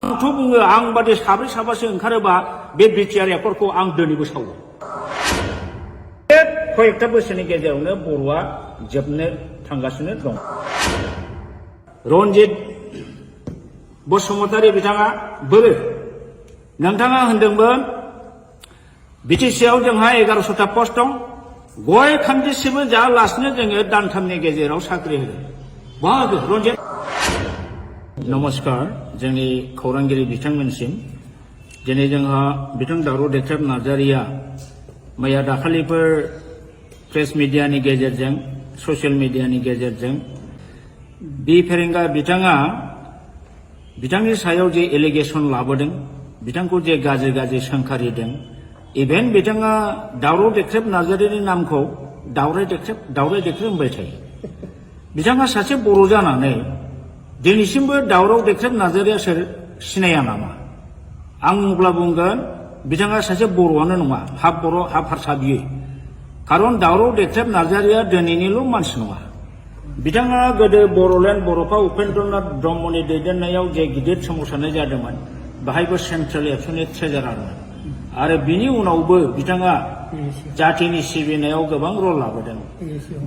आंथ' बुङो आं बादि साब्रै साबासो ओंखारोबा बे बिटिआर एकर्डखौ आं दिनैबो सावो। कयेकटा बोसोरनि गेजेरावनो बर'आ जोबनो थांगासिनो दं। रन्जित बसुमतारी बिथाङा बोरो नोंथाङा होनदोंमोन बिटिसिआव जोंहा 1100टा पस्ट दं, गय खान्दिसेबो जायालासिनो जोङो दानथामनि गेजेराव साख्रि होदों। बाहागो रन्जित नमस्कार जोंनि खौरांगिरि बिथांमोनसिम दिनै जोंहा बिथां दावराव देख्रेब नार्जारिया मैया दाखालिफोर प्रेस मिडियानि गेजेरजों ससियेल मिडियानि गेजेरजों बि फेरेंगा बिथाङा बिथांनि सायाव जे एलिगेसन लाबोदों, बिथांखौ जे गाज्रि गाज्रि सोंखारिदों, इभेन बिथाङा दावराव देख्रेब नार्जारिनि नामखौ दावराय देख्रेब होनबाय थायो। बिथाङा सासे बर' जानानै दिनैसिमबो दावराव देख्रेब नार्जारिया सोर सिनाया नामा? आं अब्ला बुंगोन बिथाङा सासे बर'आनो नङा, हाफ बर' हाफ हारसा बियो। खारन दावराव देख्रेब नार्जारिया दिनैनिल' मानसि नङा। बिथाङा गोदो बर'लेण्ड बर'फा उपेन्द्रनाथ ब्रह्मनि दैदेननायाव जे गिदिर सोमावसारनाय जादोंमोन बाहायबो सेन्ट्रेल एबसुनि ट्रेजारारमोन आरो बिनि उनावबो बिथाङा जातिनि सिबिनायाव गोबां रल लाबोदों।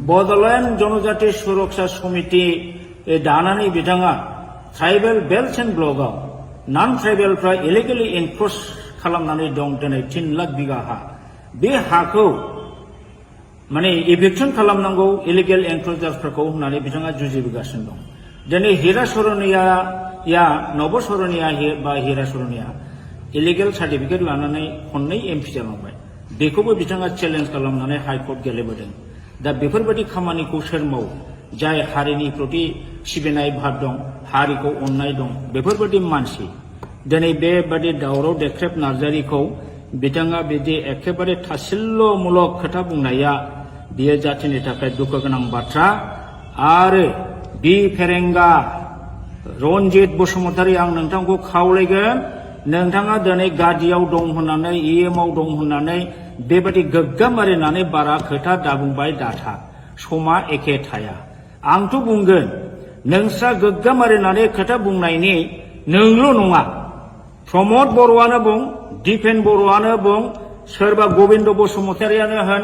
बड'लेण्ड जनजाति सुरक्षा समिति दानानै बिथाङा tribal belt and ब्लकआव non ट्राइबेलफ्रा illegally एनक्रच खालामनानै दं दिनै 3 लाख बिगा हा। बे हाखौ माने इभिक्सन खालामनांगौ इलिगेल एनक्रचार्सफोरखौ होननानै बिथाङा जुजिबोगासिनो दं। दिनै हिरा सरनिया नब सरनिया बा हिरा सरनिया इलिगेल सार्टिफिकेट लानानै खननै एमपि जालांबाय। बेखौबो बिथाङा चेलेन्ज खालामनानै हाइकर्ट गेलेबोदों। दा बेफोरबायदि खामानिखौ सोर मावो? जाय हारिनि प्रति सिबिनाय भाब दं, हारिखौ अननाय दं, बेफोरबायदि मानसि दिनै बेबादि दावराव देख्रेब नार्जारिखौ बिथाङा बिदि एखेबारे थासिल्यमूलक खोथा बुंनाया बियो जातिनि थाखाय दुखु गोनां बाथ्रा। आरो बि फेरेंगा रन्जित बसुमतारी आं नोंथांखौ खावलायगोन, नोंथाङा दिनै गादियाव दं होननानै इएमआव दं होननानै बेबादि गोग्गाम मारिनानै बारा खोथा दाबुंबाय दाथा। समा एखे थाया। आंथ' बुंगोन नोंस्रा गोग्गाम मारिनानै खोथा बुंनायनि नोंल' नङा, प्रमद बर'आनो बुं, दिपेन बर'आनो बुं, सोरबा गबिन्द बसुमतारियानो होन,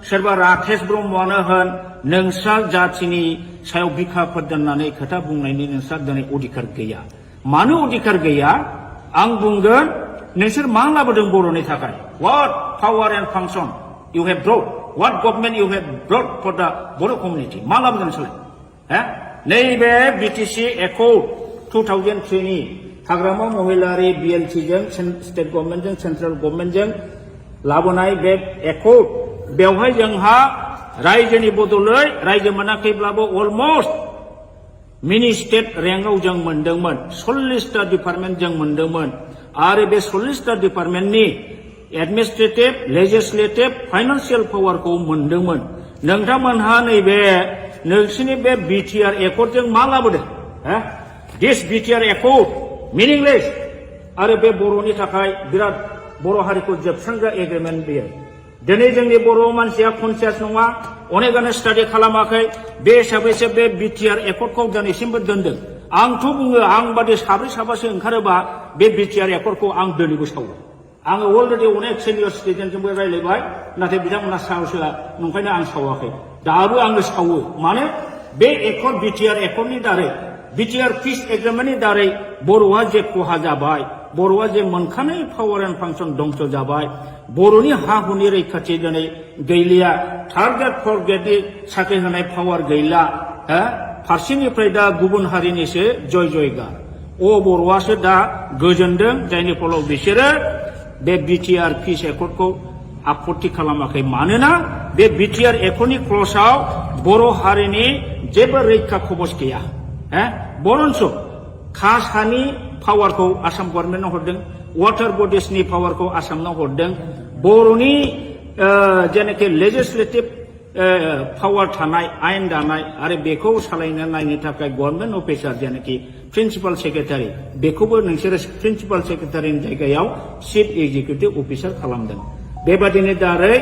सोरबा राकेश ब्रह्मआनो होन, नोंस्रा जातिनि सायाव बिखा फोरदाननानै खोथा बुंनायनि नोंस्रा दिनै अधिकार गैया। मानो अधिकार गैया? आं बुंगोन नोंसोर मा लाबोदों बर'नि थाखाय? What power and function you have brought? What government you have brought for the Boro community? मा लाबोदों नोंसोरलाय? नैबे बिटिसि एकर्ड 2003नि हाग्रामा महिलारि बिएलटिजों स्टेट गभर्नमेन्टजों सेन्ट्रेल गभर्नमेन्टजों लाबोनाय बे एकर्ड, बेवहाय जोंहा रायजोनि बदलै रायजो मोनाखैब्लाबो अलमस्ट मिनि स्टेट रेंकआव जों मोनदोंमोन। 40टा डिपार्टमेन्ट जों मोनदोंमोन आरो बे 40टा डिपार्टमेन्टनि एडमिनिस्ट्रेटिभ, लेजिस्लेटिभ, फाइनान्सियेल पावारखौ मोनदोंमोन। नोंथांमोनहा नैबे नोंसिनि बे बिटिआर एकर्डजों मा लाबोदों? दिस बिटिआर एकर्ड मिनिंलेस आरो बे बर'नि थाखाय बिराद बर' हारिखौ जोबस्रांग्रा एग्रिमेन्ट बेयो। दिनै जोंनि बर' मानसिया कनसियास नङा, अनेकानो स्टाडि खालामाखै, बे हिसाबैसो बे बिटिआर एकर्डखौ दिनैसिमबो दोनदों। आंथ' बुङो आं बादि साब्रै साबासो ओंखारोबा बे बिटिआर एकर्डखौ आं दिनैबो सावो। आङो अलरेडि अनेक सिनियर सिटिजेनजोंबो रायज्लायबाय, नाथाय बिथांमोना साहस होआ, नंखायनो आं सावाखै। दाबो आङो सावो। मानो? बे एकर्ड बिटिआर एकर्डनि दारै, बिटिआर पिस एग्रिमेन्टनि दारै बर'आ जे खहा जाबाय, बर'आ जे मोनखानाय पावार एन्ड फांसन दंस जाबाय, बर'नि हा हुनि रैखाथि दिनै गैलिया, थार्ड ग्रेड फर्थ ग्रेडनि साख्रि होनाय पावार गैला, फारसेनिफ्राय दा गुबुन हारिनिसो जय जयगार। बर'आसो दा गोजोनदों, जायनि फलाव बिसोरो बे बिटिआर पिस एकर्डखौ आपत्ति खालामाखै। मानोना बे बिटिआर एकर्डनि क्लजआव बर' हारिनि जेबो रैखा खबस गैया। बरन्स कास्ट हानि पावारखौ आसाम गभर्नमेन्टआव हरदों, वाटार बडिसनि पावारखौ आसामनाव हरदों, बर'नि जेनाखि लेजिस्लेटिभ पावार थानाय, आयेन दानाय आरो बेखौ सालायनो नायनो थाखाय गभर्नमेन्ट अफिसार जेनाखि प्रिन्सिपाल सेक्रेटारि, बेखौबो नोंसोरो प्रिन्सिपाल सेक्रेटारिनि जायगायाव चिफ एक्जिकिउटिभ अफिसार खालामदों। बेबादिनो दारै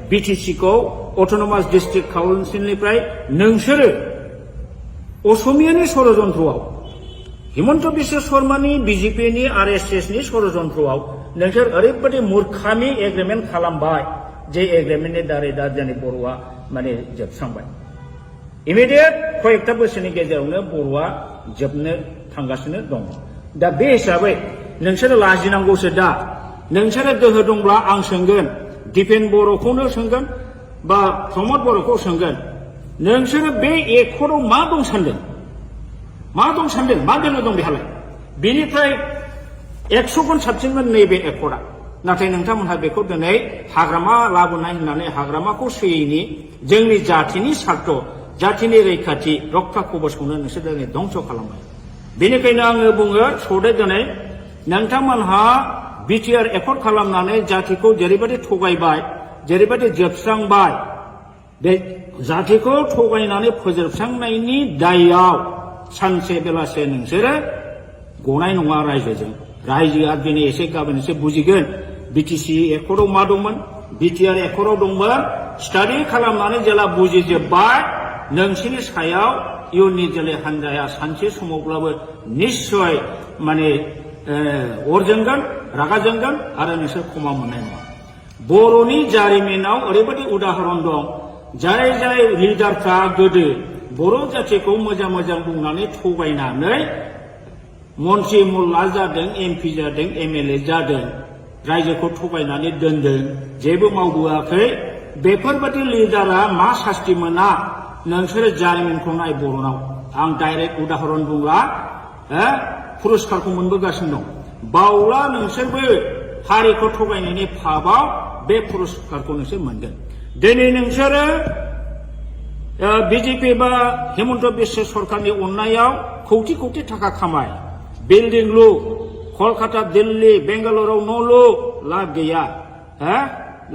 बिटिसिखौ अट'नमास डिस्ट्रिक्ट काउन्सिलनिफ्राय नोंसोरो असमियानि षड़यन्त्रआव हिमन्त बिश्व शर्मानि बीजेपीनि आरएसएसनि षड़यन्त्रआव नोंसोर ओरैबायदि मूर्खामि एग्रिमेन्ट खालामबाय जे एग्रिमेन्टनि दारै दा जोंनि बर'आ माने जोबस्रांबाय इमिडियेट कयेकटा बोसोरनि गेजेरावनो बर'आ जोबनो थांगासिनो दं दा बे हिसाबै नोंसोरो लाजिनांगौसो दा नोंसोरो गोहो दंब्ला आं सोंगोन दिपेन बर'खौनो सोंगोन बा प्रमद बर'खौ सोंगोन नोंसोरो बे एकर्डआव मा दं सानदों मा दं सानदों मा दोनो दं बेहालाय बेनिफ्राय 100 गुन साबसिनमोन नैबे एकर्डआ नाथाय नोंथांमोनहा बेखौ दिनै हाग्रामा लाबोनाय होननानै हाग्रामाखौ सोयैनि जोंनि जाथिनि सार्थ जाथिनि रैखाथि रक्षा कवचखौनो नोंसोर दिनै धंस खालामबाय बेनिखायनो आङो बुङो सदै दिनै नोंथांमोनहा बिटिआर एकर्ड खालामनानै जातिखौ जेरैबायदि थगायबाय जेरैबायदि जोबस्रांबाय बे जातिखौ थगायनानै फोजोबस्रांनायनि दायआव सानसे बेलासे नोंसोरो गनाय नङा रायजोजों रायजोआ दिनै एसे गाबोन एसे बुजिगोन बिटिसि एकर्डआव मा दंमोन बिटिआर एकर्डआव दंमोन स्टाडि खालामनानै जेला बुजिजोबबाय नोंसिनि सायाव इयुननि जोलै हान्जाया सानसे समावब्लाबो निश्चय माने अर जोंगोन रागा जोंगोन आरो नोंसोर क्षमा मोननाय नङा बर'नि जारिमिनाव ओरैबायदि उदाहरन दं जाय जाय लिडारफ्रा गोदो बर' जातिखौ मोजां मोजां बुंनानै थगायनानै मन्त्रि मुल्ला जादों एमपि जादों एमएलए जादों रायजोखौ थगायनानै दोनदों जेबो मावबोआखै बेफोरबायदि लिडारा मा सास्ति मोना नोंसोरो जारिमिनखौ नाय बर'नाव आं डाइरेक्ट उदाहरन बुंला पुरस्कारखौ मोनबोगासिनो दं बावला नोंसोरबो हारिखौ थगायनायनि फाबाव बे पुरस्कारखौ नोंसोर मोनगोन दिनै नोंसोरो बीजेपी बा हिमन्त बिश्व सरकारनि अननायाव कौटि कौटि थाखा खामाय बिल्डिं लु कलकाता दिल्ली बेंगालुरुआव न' लु लाब गैया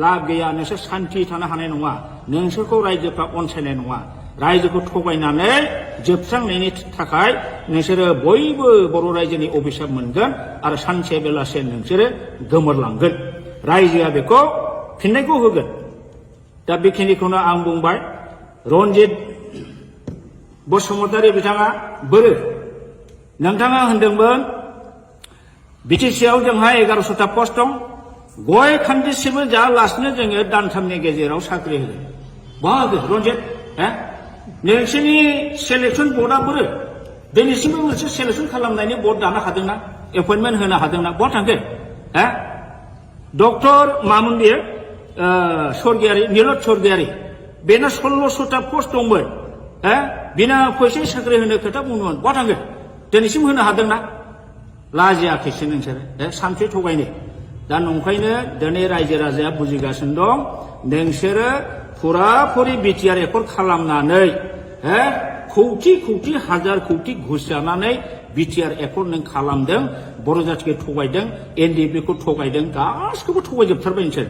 लाब गैया नोंसोर सान्थि थानो हानाय नङा नोंसोरखौ रायजोफ्रा अनसायनाय नङा रायजोखौ थगायनानै जोबस्रांनायनि थाखाय नोंसोरो बयबो बर' रायजोनि अभिशाप मोनगोन आरो सानसे बेलासे नोंसोरो गोमोरलांगोन रायजोआ बेखौ फिननायखौ होगोन दा बेखिनिखौनो आं बुंबाय रन्जित बसुमतारी बिथाङा बोरो नोंथाङा होनदोंमोन बिटिसिआव जोंहा 1100टा पस्ट दं गय खान्दिसेबो जायालासिनो जोङो दानथामनि गेजेराव साख्रि होगोन बाहागो रन्जित नोंसोरनि सेलेक्सन बर्डआ बोरो दिनैसिमबो मोनसे सेलेक्सन खालामनायनि बर्ड दानो हादोंना एपइन्टमेन्ट होनो हादोंना बहा थांखो डक्टर मामोन बेयो स्वर्गियारि निलत स्वर्गियारि बेना 1600टा पस्ट दंमोन बिना फैसा साख्रि होनो खोथा बुंदोंमोन बहा थांखो दिनैसिम होनो हादोंना लाजियाखैसो नोंसोरो सानसे थगायनो दा नंखायनो दिनै रायजो राजाया बुजिगासिनो दं नोंसोरो फुराफुरि बिटिआर एकर्ड खालामनानै कौटि कौटि हाजार कौटि घुस जानानै बिटिआर एकर्ड नों खालामदों बर' जातिखौ थगायदों एनडिएफबिखौ थगायदों गासिखौबो थगायजोबथारबाय नोंसोर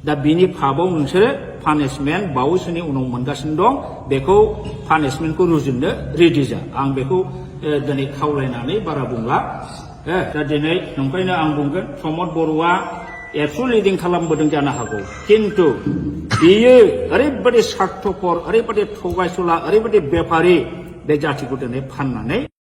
दा बिनि फाबाव नोंसोरो पानिशमेन्ट बावैसोनि उनाव मोनगासिनो दं बेखौ पानिशमेन्टखौ रुजुननो रेडि जा आं बेखौ दिनै खावलायनानै बारा बुंला दा दिनै नंखायनो आं बुंगोन प्रमद बर'आ एबसु लिडिं खालामबोदों जानो हागौ किन्तु बियो ओरैबायदि सार्थपर ओरैबायदि थगायसुला ओरैबायदि बेपारि बे जातिखौ दिनै फाननानै